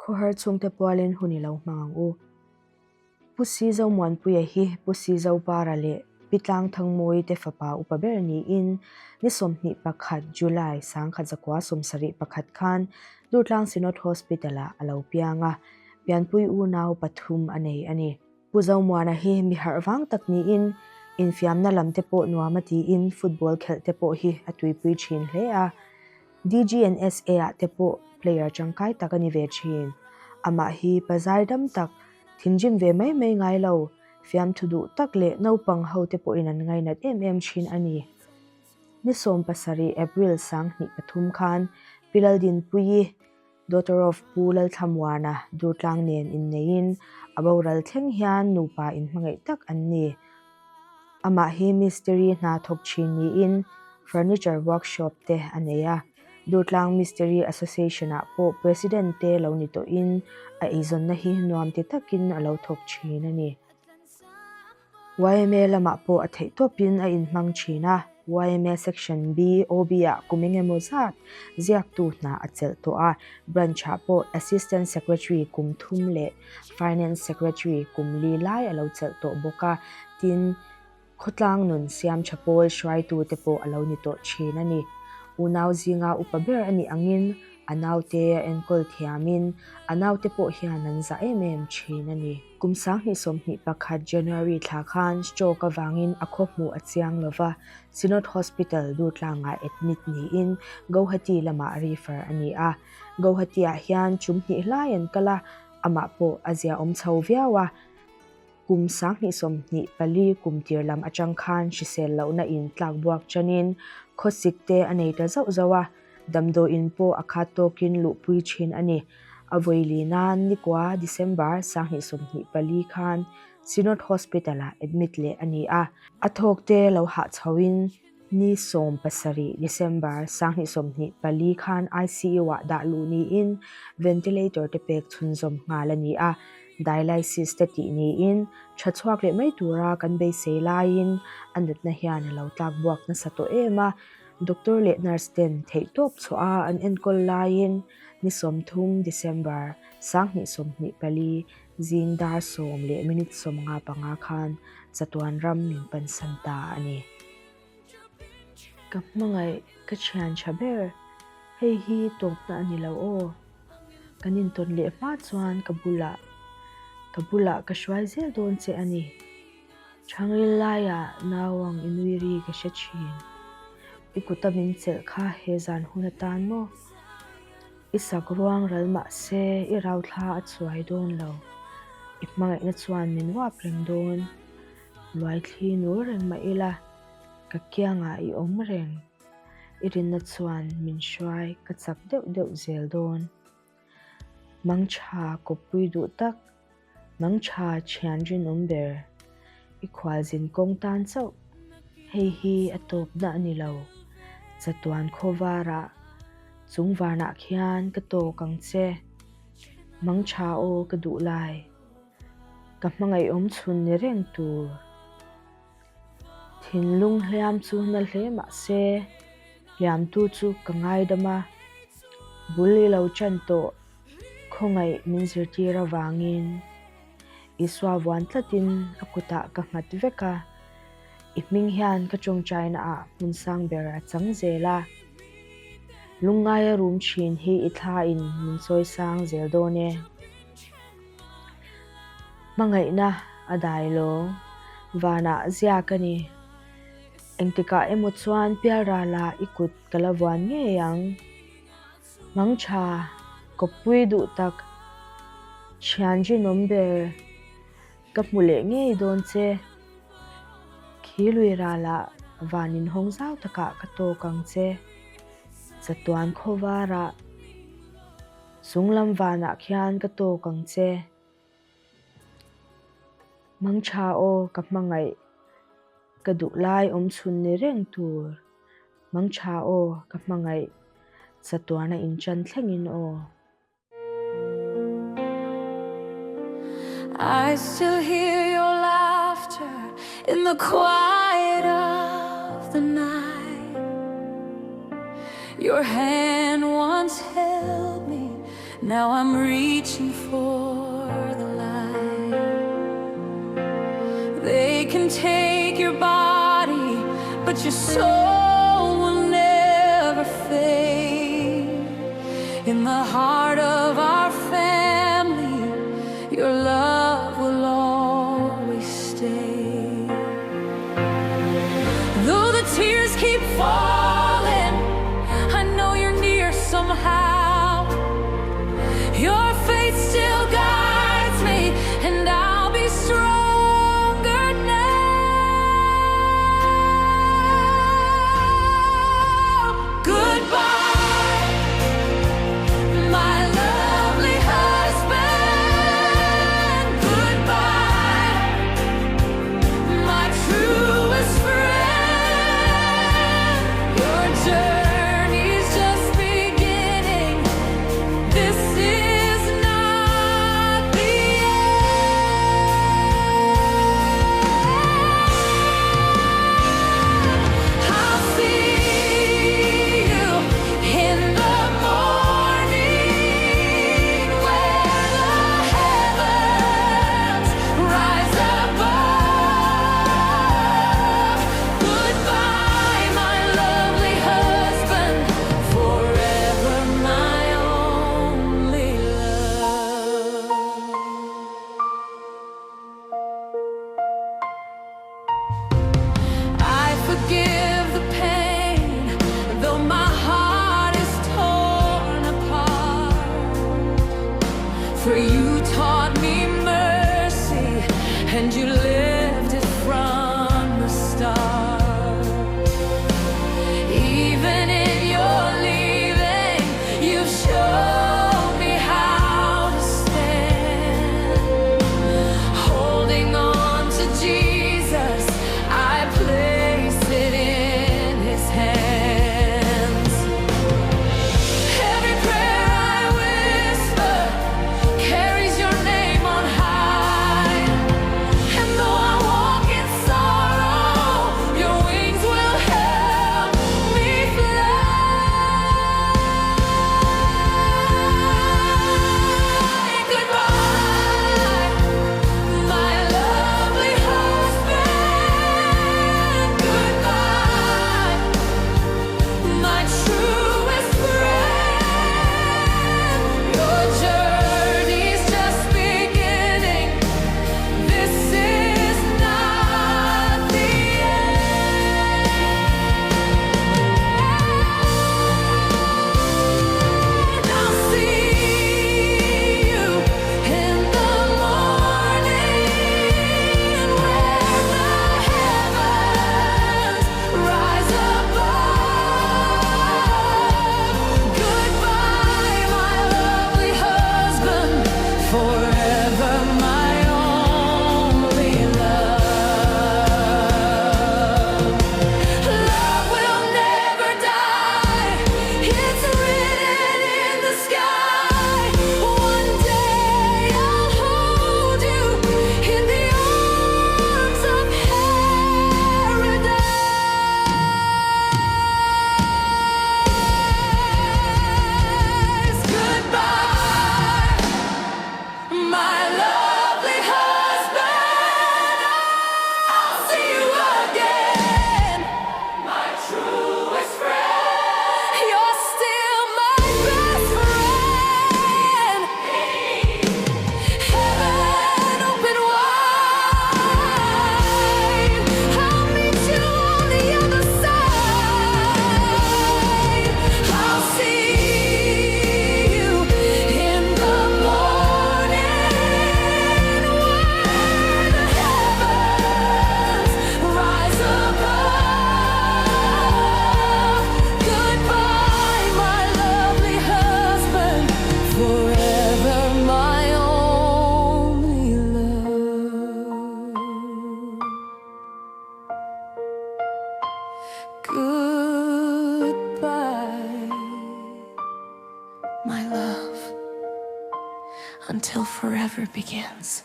Khawhar chhungte pualin hun i lo hmang ang u. Pu Sizo Muanpuia hi Pu Sizo Para leh Pi Tlangthangmawii te fapa upa ber niin ni 21 July 1971 khan Durtlang Synod Hospital-ah a lo piang a, pianpui unau pathum a nei a ni. Pu Zomuana hi mi harh vang tak niin infiamna lam te pawh nuam a tiin football khelh te pawh hi a tuipui thin hle a. DGNSA-ah te pawh player tangkai tak a ni ve thin. Amah hi pa zaidam tak, thinrim ve mai mai ngai lo, fiamthu duh tak leh naupang ho te pawhin an ngainat em em thin a ni. Ni 17 April 2003 khan Pi Laldinpuii, Daughter of Pu Lalthlamuana Durtlang nen inneiin a boral thleng hian nupa inhmangaih tak an ni. Amah hi mistiri hna thawk thin niin furniture workshop te a nei a. Durtlang Mistiri Association-ah pawh President te lo ni tawhin a eizawnna hi nuam ti takin a lo thawk thin a ni. Yma lamah pawh a theih tawpin a inhmang thin a, yma Section B, OB ah kum eng emaw zat ziaktu hna a chelh tawh a, Branch-ah pawh Assistant Secretary kum thum leh Finance Secretary kum li lai a lo chelh tawh bawk a, tin, khawtlang nun siam tha pawl hruaitute pawh a lo ni tawh thin a ni. Unau zinga upa ber a nih angin a naute a enkawl thiamin a naute pawh hian an zah em em thin a ni. Kum 2021 January thla khan stroke avangin a khaw hmuh a chiang lo va, Synod Hospital Durtlangah admit niin Guwahati lamah refer a ni a. Guwahati-ah hian chum hnih hlai an kal a, amah pawh a ziaawm chho viau a. Kum 2024 kum tir lam atang khan hrisel lohna in tlak buak chanin khawsik te a nei ta zauh zauh a, damdawiin pawh a khat tawkin luhpui thin a ni. A vawi nan nikua December 2024 khan Synod Hospital-ah admit leh a ni a. A thawk te lo hah chhoin ni 17 December 2024 khan ICU-ah dah luh niin ventilator te pek chhunzawm nghal a ni a. Dialysis te tih niin tha chhuak leh mai tura kan beisei laiin a natna hian a lo tlak buak nasa tawh em a. Doctor leh nurse ten theihtawp chhuah a an enkawl laiin ni 30 December 2024 zing dar sawm leh minute 55 khan chatuan ram min pansan ta a ni. Ka hmangaih ka thian tha ber, hei hi tawpna a ni lo aw. Kan intawn leh hma chuan ka bulah ka bulah ka hruai zel dawn che a ni. Thangril laiah nau ang i nui ri ka hre thin. I kuta min chelh kha he zan hun atan maw? I sak ruang ral mah se i rauthla a chuai dawn lo. I hmangaihna chuan min uap reng dawn. Luaithli nul reng mah ila ka kiangah i awm reng. I rinna chuan min hruai ka chak deuh deuh zel dawn. Mangtha kawppui duh tak, mangtha thian rinawm ber, i khualzin kawng tan chauh. Hei hi a tawpna a ni lo. Chatuan khawvarah, chung vanah khian ka tawk ang che. Mangtha aw ka duh lai. Ka hmangaihawm chhun ni reng tur. Thinlung hliam chu na hle mah se, hliamtu chu ka ngaidam a, bul i lo chan tawh khawngaih min zirtir avangin Isua vuan tlatin a kutah ka nghat vek a, i hming hian ka tawngtaina ah hmun sang ber a chang zel a, lungngaia rum thin hi i thla in min chawi sang zel dawn e. Hmangaihna a dai lo. Vanah ziak a ni. Engtikah emaw chuan pialralah i kut ka la vuan ngei ang. Mangtha, kawppui duh tak, thian rinawm ber ka hmu leh ngei dawn che. Khi lui ralah van inhawng zau takah ka tawk ang che. Chatuan khawvarah. Chunglam vanah khian ka tawk ang che. Mangtha aw ka hmangaih, ka duh lai awm chhun ni reng tur. Mangtha aw ka hmangaih, chatuana inchan thlengin aw. I still hear your laughter in the quiet of the night. Your hand once held me. Now I'm reaching for the light. They can take your body, but your soul will never fade. In the heart of our family, your love will always stay. Though the tears keep falling, I know you're near somehow. Your faith still guides me, and I'll be stronger now. Goodbye, my lovely husband. Goodbye, my truest friend. Your journey's just beginning. This is not the end. I'll see you in the morning where the heavens rise above. Goodbye, my lovely husband, forever my only love. I forgive the pain, though my heart is torn apart. For you taught me mercy, and you lived it from the start. Even in your leaving, you've shown me how to stand. Holding on to Jesus, I place it in his hands. Every prayer I whisper carries your name on high. And though I walk in sorrow, your wings will help me fly. Goodbye, my lovely husband. Goodbye, my truest friend. Your journey's just beginning. This is not the end. I'll see you in the morning where the heavens rise above. Goodbye, my lovely husband, forever my only love. Love will never die. It's written in the sky. One day I'll hold you in the arms of paradise. Goodbye, my lovely husband. I'll see you again, my truest friend. You're still my best friend. Heaven open wide. I'll meet you on the other side. I'll see you in the morning where the heavens rise above. Goodbye, my lovely husband, forever my only love. Goodbye, My love, until forever begins.